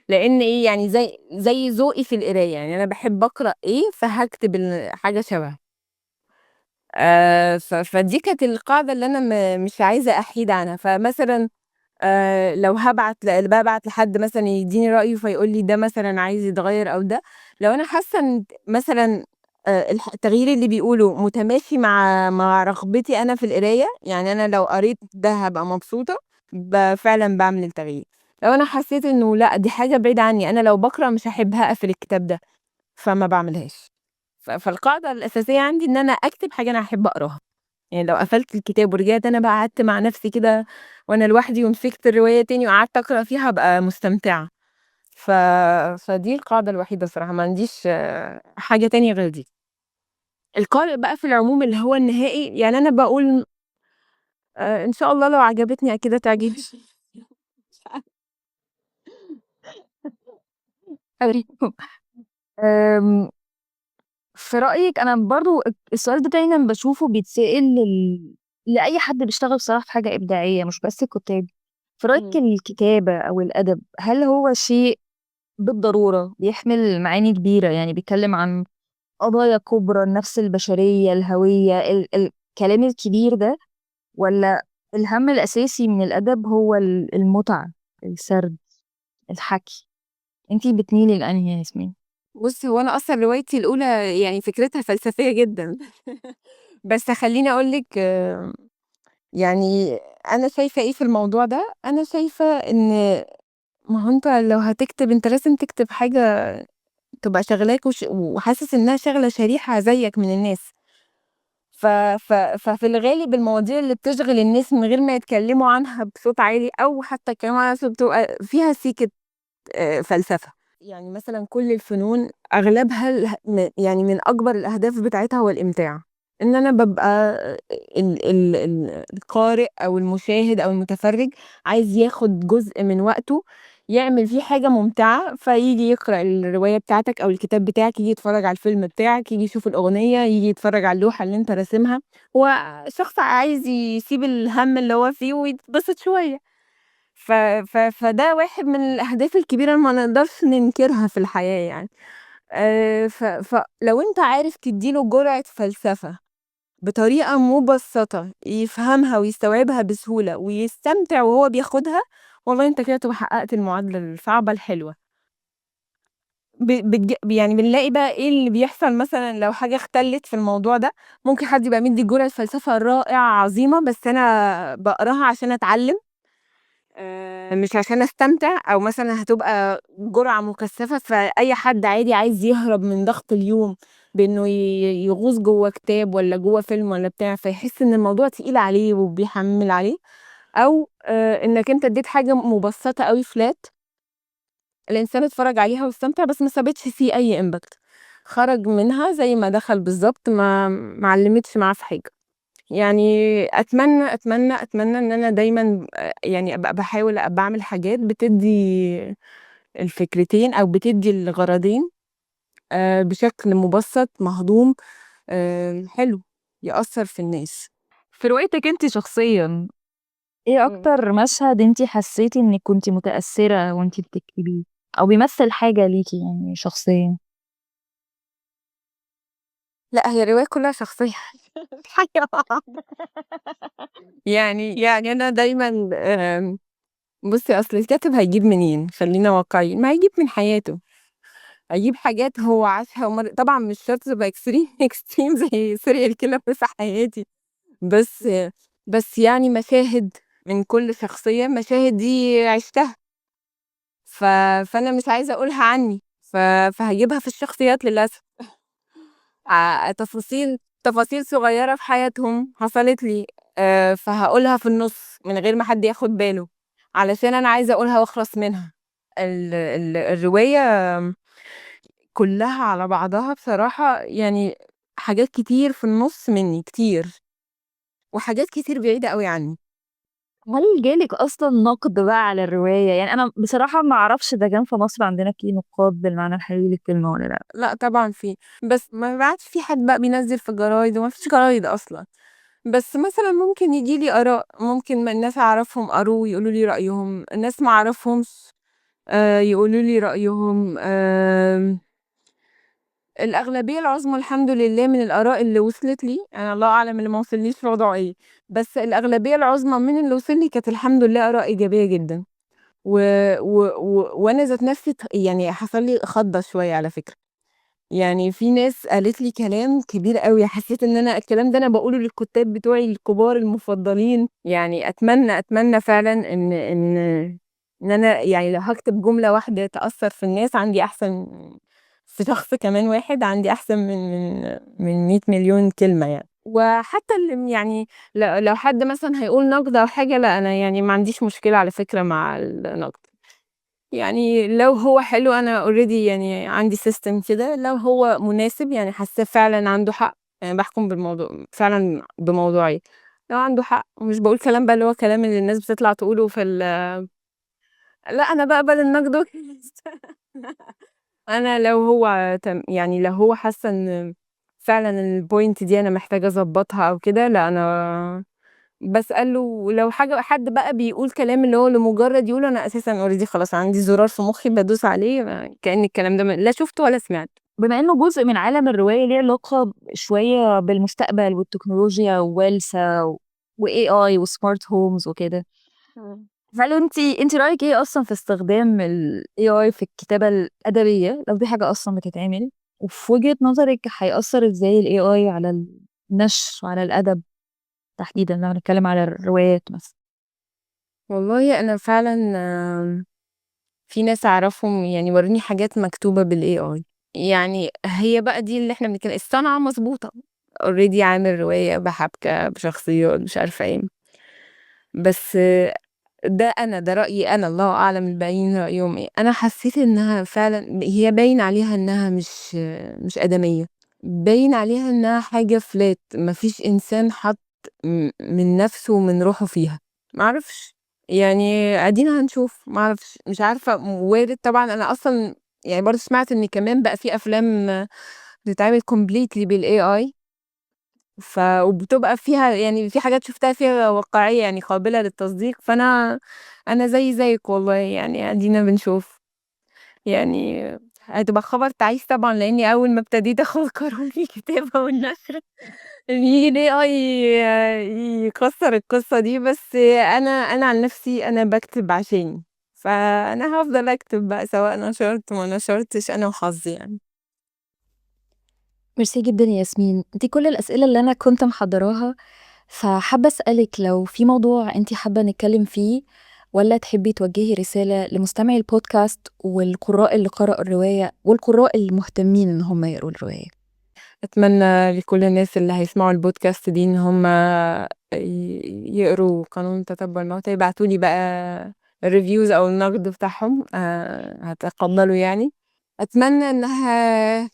لإن إيه، يعني زي ذوقي في القراية، يعني أنا باحب أقرأ إيه فهاكتب حاجة شبهها. فدي كانت القاعدة اللي أنا مش عايزة أحيد عنها. فمثلًا لو هابعت بابعت لحد مثلًا يدّيني رأيه فيقول لي ده مثلًا عايز يتغيّر أو ده، لو أنا حاسة إن مثلًا التغيير اللي بيقوله متماشي مع رغبتي أنا في القراية، يعني أنا لو قريت ده هابقى مبسوطة، فعلًا باعمل التغيير. لو أنا حسيت إنه لأ، دي حاجة بعيدة عني، أنا لو باقرأ مش هاحب هاقفل الكتاب ده، فما باعملهاش. فالقاعدة الأساسية عندي إن أنا أكتب حاجة أنا هاحب أقراها. يعني لو قفلت الكتاب ورجعت أنا بقى قعدت مع نفسي كده وأنا لوحدي ومسكت الرواية تاني وقعدت أقرأ فيها هابقى مستمتعة. فدي القاعدة الوحيدة الصراحة، ما عنديش حاجة تانية غير دي. القارئ بقى في العموم اللي هو النهائي، يعني أنا باقول إن شاء الله لو عجبتني أكيد هتعجبني. في رأيِك، أنا برضه السؤال ده دايمًا باشوفه بيتسأل لأي حد بيشتغل بصراحة في حاجة إبداعية، مش بس الكتاب. في رأيِك الكتابة أو الأدب هل هو شيء بالضرورة بيحمل معاني كبيرة، يعني بيتكلم عن قضايا كبرى، النفس البشرية، الهوية، الكلام الكبير ده، ولا الهم الأساسي من الأدب هو المتعة، السرد، الحكي؟ أنتِ بتميلي لأنهي يا ياسمين؟ بُصّي، هو أنا أصلًا روايتي الأولى يعني فكرتها فلسفية جدًا. بس خلّيني أقول لِك، يعني أنا شايفة إيه في الموضوع ده؟ أنا شايفة إن ما هو أنت لو هتكتب أنت لازم تكتب حاجة تبقى شاغلاك وحاسس إنها شاغلة شريحة زيك من الناس. ففي الغالب المواضيع اللي بتشغل الناس من غير ما يتكلموا عنها بصوت عالي أو حتى يتكلموا عنها بصوت، بتبقى فيها سيكة فلسفة. يعني مثلًا كل الفنون أغلبها يعني من أكبر الأهداف بتاعتها هو الإمتاع. إن أنا ببقى القارئ أو المشاهد أو المتفرج عايز ياخد جزء من وقته يعمل فيه حاجة ممتعة، فييجي يقرأ الرواية بتاعتك أو الكتاب بتاعك، ييجي يتفرج على الفيلم بتاعك، ييجي يشوف الأغنية، ييجي يتفرج على اللوحة اللي أنت راسمها. هو شخص عايز يسيب الهم اللي هو فيه ويتبسط شوية. فده واحد من الأهداف الكبيرة اللي ما نقدرش ننكرها في الحياة يعني. فلو أنت عارف تديله جرعة فلسفة بطريقة مبسطة يفهمها ويستوعبها بسهولة ويستمتع وهو بياخدها، والله أنت كده تبقى حققت المعادلة الصعبة الحلوة. بنلاقي بقى إيه اللي بيحصل مثلاً لو حاجة اختلت في الموضوع ده. ممكن حد يبقى مدي جرعة فلسفة رائعة عظيمة، بس أنا بقراها عشان أتعلم، مش عشان أستمتع، أو مثلاً هتبقى جرعة مكثفة، فأي حد عادي عايز يهرب من ضغط اليوم بإنه يغوص جوه كتاب ولا جوه فيلم ولا بتاع، فيحس إن الموضوع تقيل عليه وبيحمل عليه، أو إنك أنت اديت حاجة مبسطة قوي فلات، الإنسان اتفرج عليها واستمتع، بس ما سابتش فيه أي impact، خرج منها زي ما دخل بالظبط، ما علمتش معاه في حاجة. يعني أتمنى أتمنى أتمنى إن أنا دايماً يعني أبقى بحاول أبقى بعمل حاجات بتدي الفكرتين أو بتدي الغرضين بشكل مبسط مهضوم، حلو، يأثر في الناس. في روايتك انت شخصياً ايه أكتر مشهد انت حسيتي انك كنت متأثرة وانت بتكتبيه أو بيمثل حاجة ليكي يعني شخصياً؟ لا، هي الرواية كلها شخصية. يعني أنا دايماً، بصي، أصل الكاتب هيجيب منين؟ خلينا واقعيين، ما هيجيب من حياته، هيجيب حاجات هو عاشها ومر. طبعاً مش شرط تبقى extreme زي serial killer في حياتي، بس مشاهد من كل شخصية، مشاهد دي عشتها، فأنا مش عايزة أقولها عني، فهجيبها في الشخصيات للأسف. تفاصيل صغيرة في حياتهم حصلت لي، فهقولها في النص من غير ما حد ياخد باله، علشان أنا عايزة أقولها وأخلص منها. الرواية كلها على بعضها بصراحة حاجات كتير في النص مني كتير، وحاجات كتير بعيدة قوي عني. هل جالك أصلاً نقد بقى على الرواية؟ أنا بصراحة ما أعرفش إذا كان في مصر عندنا في نقاد بالمعنى الحقيقي للكلمة ولا لا. لا طبعاً في، بس ما بعدش في حد بقى بينزل في الجرايد، وما فيش جرايد أصلاً. بس مثلاً ممكن يجي لي آراء، ممكن من الناس أعرفهم قروه ويقولوا لي رأيهم، الناس ما أعرفهمش، يقولوا لي رأيهم. الأغلبية العظمى الحمد لله من الآراء اللي وصلت لي، أنا الله أعلم اللي ما وصلنيش في وضعه إيه، بس الأغلبية العظمى من اللي وصل لي كانت الحمد لله آراء إيجابية جداً. وأنا ذات نفسي حصل لي خضة شوية على فكرة. في ناس قالت لي كلام كبير قوي، حسيت إن أنا الكلام ده أنا بقوله للكتاب بتوعي الكبار المفضلين. أتمنى فعلاً إن أنا لو هكتب جملة واحدة تأثر في الناس، عندي أحسن في شخص كمان واحد، عندي أحسن من 100 مليون كلمة. وحتى اللي لو حد مثلاً هيقول نقد أو حاجة، لا أنا ما عنديش مشكلة على فكرة مع النقد. لو هو حلو أنا already عندي system كده، لو هو مناسب حاسة فعلاً عنده حق، بحكم بالموضوع فعلاً بموضوعي، لو عنده حق، ومش بقول كلام بقى اللي هو كلام اللي الناس بتطلع تقوله في لا أنا بقبل النقد. أنا لو هو تم، يعني لو هو حاسة إن فعلاً البوينت دي أنا محتاجة أظبطها أو كده، لا أنا بسأله. ولو حد بقى بيقول كلام اللي هو لمجرد يقوله، أنا أساساً already خلاص عندي زرار في مخي بدوس عليه، كأن الكلام ده لا شفته ولا سمعته. بما إنه جزء من عالم الرواية ليه علاقة شوية بالمستقبل والتكنولوجيا ووالسا و إيه آي و smart homes وكده، هل أنتي رأيك إيه أصلاً في استخدام ال إيه آي في الكتابة الأدبية لو دي حاجة أصلاً بتتعمل؟ وفي وجهة نظرك هيأثر إزاي ال إيه آي على النشر وعلى الأدب تحديداً لو هنتكلم على الروايات مثلاً؟ والله أنا فعلاً، في ناس أعرفهم وروني حاجات مكتوبة بال إيه آي، هي بقى دي اللي إحنا بنتكلم، الصنعة مظبوطة already، عامل رواية بحبكة بشخصيات مش عارفة إيه، بس ده أنا، ده رأيي أنا، الله أعلم الباقيين رأيهم إيه. أنا حسيت إنها فعلاً هي باين عليها إنها مش آدمية، باين عليها إنها حاجة فلات، مفيش إنسان حط من نفسه ومن روحه فيها. معرفش، أدينا هنشوف، معرفش، مش عارفة، وارد طبعاً. أنا أصلاً برضه سمعت إن كمان بقى في أفلام بتتعمل completely بال إيه آي، وبتبقى فيها في حاجات شفتها فيها واقعية قابلة للتصديق. فأنا زي زيك والله، أدينا بنشوف. هتبقى خبر تعيس طبعاً، لأني أول ما ابتديت أخد قرار الكتابة والنشر إن يجي ال إيه آي يكسر القصة دي. بس أنا عن نفسي أنا بكتب عشاني، فأنا هفضل أكتب بقى سواء نشرت ما نشرتش، أنا وحظي. ميرسي جداً يا ياسمين، دي كل الأسئلة اللي أنا كنت محضراها. فحابة أسألك لو في موضوع أنتي حابة نتكلم فيه، ولا تحبي توجهي رسالة لمستمعي البودكاست والقراء اللي قرأوا الرواية والقراء المهتمين إن هم يقروا الرواية. أتمنى لكل الناس اللي هيسمعوا البودكاست دي إن هم يقروا قانون تتبع الموتى، يبعتوا لي بقى ال reviews أو النقد بتاعهم، هتقبله يعني. أتمنى إنها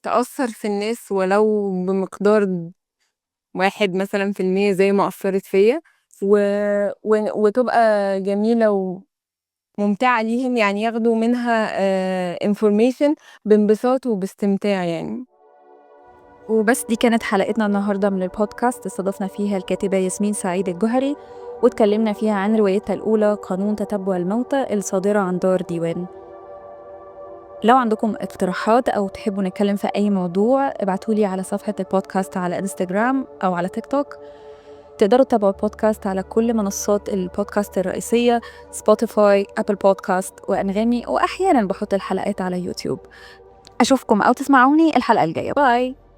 تأثر في الناس ولو بمقدار 1 مثلا في المية زي ما أثرت فيا، وتبقى جميلة وممتعة ليهم، يعني ياخدوا منها information بانبساط وباستمتاع يعني. وبس دي كانت حلقتنا النهاردة من البودكاست، استضفنا فيها الكاتبة ياسمين سعيد الجوهري، واتكلمنا فيها عن روايتها الأولى قانون تتبع الموتى الصادرة عن دار ديوان. لو عندكم اقتراحات أو تحبوا نتكلم في أي موضوع ابعتولي على صفحة البودكاست على انستجرام أو على تيك توك. تقدروا تتابعوا البودكاست على كل منصات البودكاست الرئيسية، سبوتيفاي، أبل بودكاست، وأنغامي، وأحيانا بحط الحلقات على يوتيوب. أشوفكم أو تسمعوني الحلقة الجاية. bye.